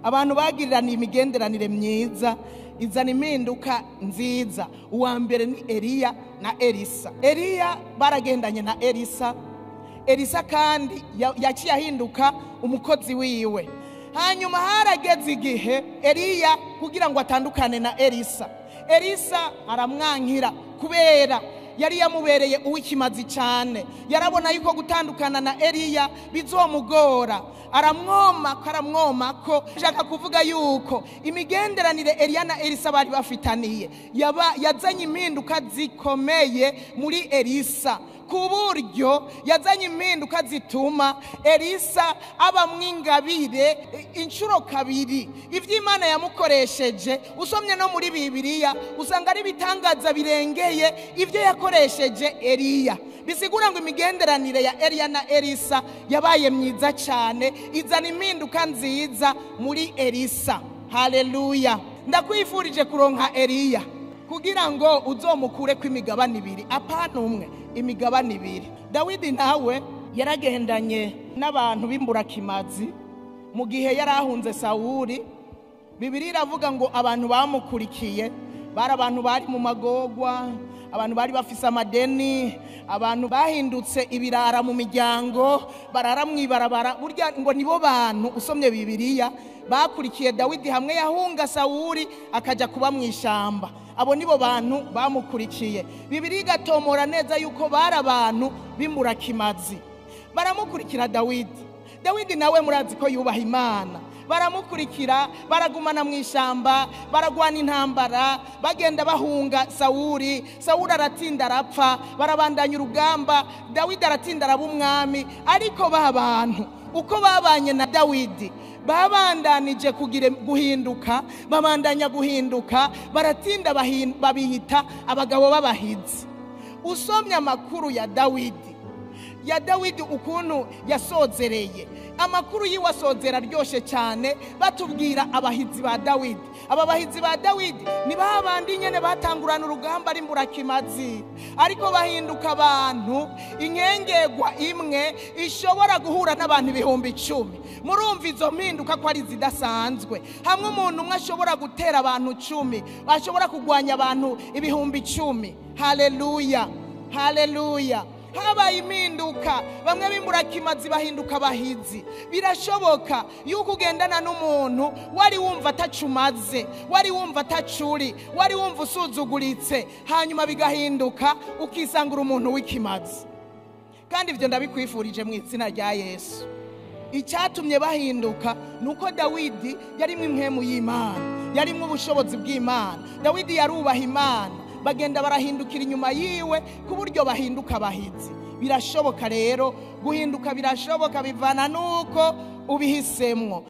Abantu bagirirana imigenderanire myiza izana impinduka nziza. Uwa mbere ni Eliya na Elisa. Eliya baragendanye na Elisa. Elisa kandi yaciye ahinduka umukozi wiwe. Hanyuma harageze igihe Eliya kugira ngo atandukane na Elisa, Elisa aramwankira kubera yari yamubereye uw'ikimazi cyane. Yarabona yuko gutandukana na Eliya bizomugora, aramwoma ko. Nshaka kuvuga yuko imigenderanire Eliya na Elisa bari bafitaniye yazanye impinduka zikomeye muri Elisa, ku buryo yazanye impinduka zituma Elisa aba mwingabire inshuro kabiri. Ivy'Imana yamukoresheje usomye no muri Bibiliya usanga ari bitangaza birengeye ivyo yakoresheje Eliya. Bisigura ngo imigenderanire ya Eliya na Elisa yabaye myiza cyane, izana impinduka nziza muri Elisa. Haleluya! Ndakwifurije kuronka Eliya kugira ngo uzomukure ku imigabane ibiri, apana umwe, imigabane ibiri. Dawidi nawe yaragendanye n'abantu b'imburakimazi mu gihe yarahunze Sawuli. Bibiliya iravuga ngo abantu bamukurikiye bari abantu bari mu magogwa, abantu bari bafise amadeni, abantu bahindutse ibirara mu miryango, barara mw'ibarabara. Burya ngo nibo bantu usomye Bibiliya bakurikiye Dawidi hamwe yahunga Sawuli akaja kuba mw'ishamba. Abo nibo bantu bamukurikiye. Bibiliya igatomora neza yuko bari abantu b'imburakimazi. Baramukurikira Dawidi. Dawidi nawe murazi ko yubaha Imana. Baramukurikira, baragumana mw'ishamba, baragwana intambara, bagenda bahunga Sawuli. Sawuli aratinda arapfa, barabandanya urugamba, Dawidi aratinda araba umwami. Ariko ba bantu uko babanye na Dawidi babandanije guhinduka, babandanya guhinduka, baratinda babiyita abagabo b'abahizi. Usomye amakuru ya Dawidi ukuntu yasozereye, amakuru yiwe asozera aryoshe cyane. Batubwira abahizi ba Dawidi. Aba bahizi ba Dawidi ni babandi nyene batangurana urugamba ari imburakimazi, ariko bahinduka abantu inkengegwa imwe ishobora guhura n'abantu 10,000. Murumva izo mpinduka ko ari zidasanzwe. Hamwe umuntu umwe ashobora gutera abantu 10, ashobora kugwanya abantu 10,000. Haleluya, haleluya! Habaye impinduka, bamwe b'imburakimazi bahinduka abahizi. Birashoboka yuko ugendana n'umuntu wari wumva atacumaze, wari wumva atacuri, wari wumva usuzuguritse, hanyuma bigahinduka ukisangura umuntu w'ikimazi. Kandi ibyo ndabikwifurije mu izina rya Yesu. Icyatumye bahinduka nuko Dawidi yarimwo impwemu y'Imana, yarimwo ubushobozi bw'Imana. Dawidi yarubaha Imana, bagenda barahindukira inyuma yiwe ku buryo bahinduka abahizi. Birashoboka rero guhinduka, birashoboka, bivana nuko ubihisemwo.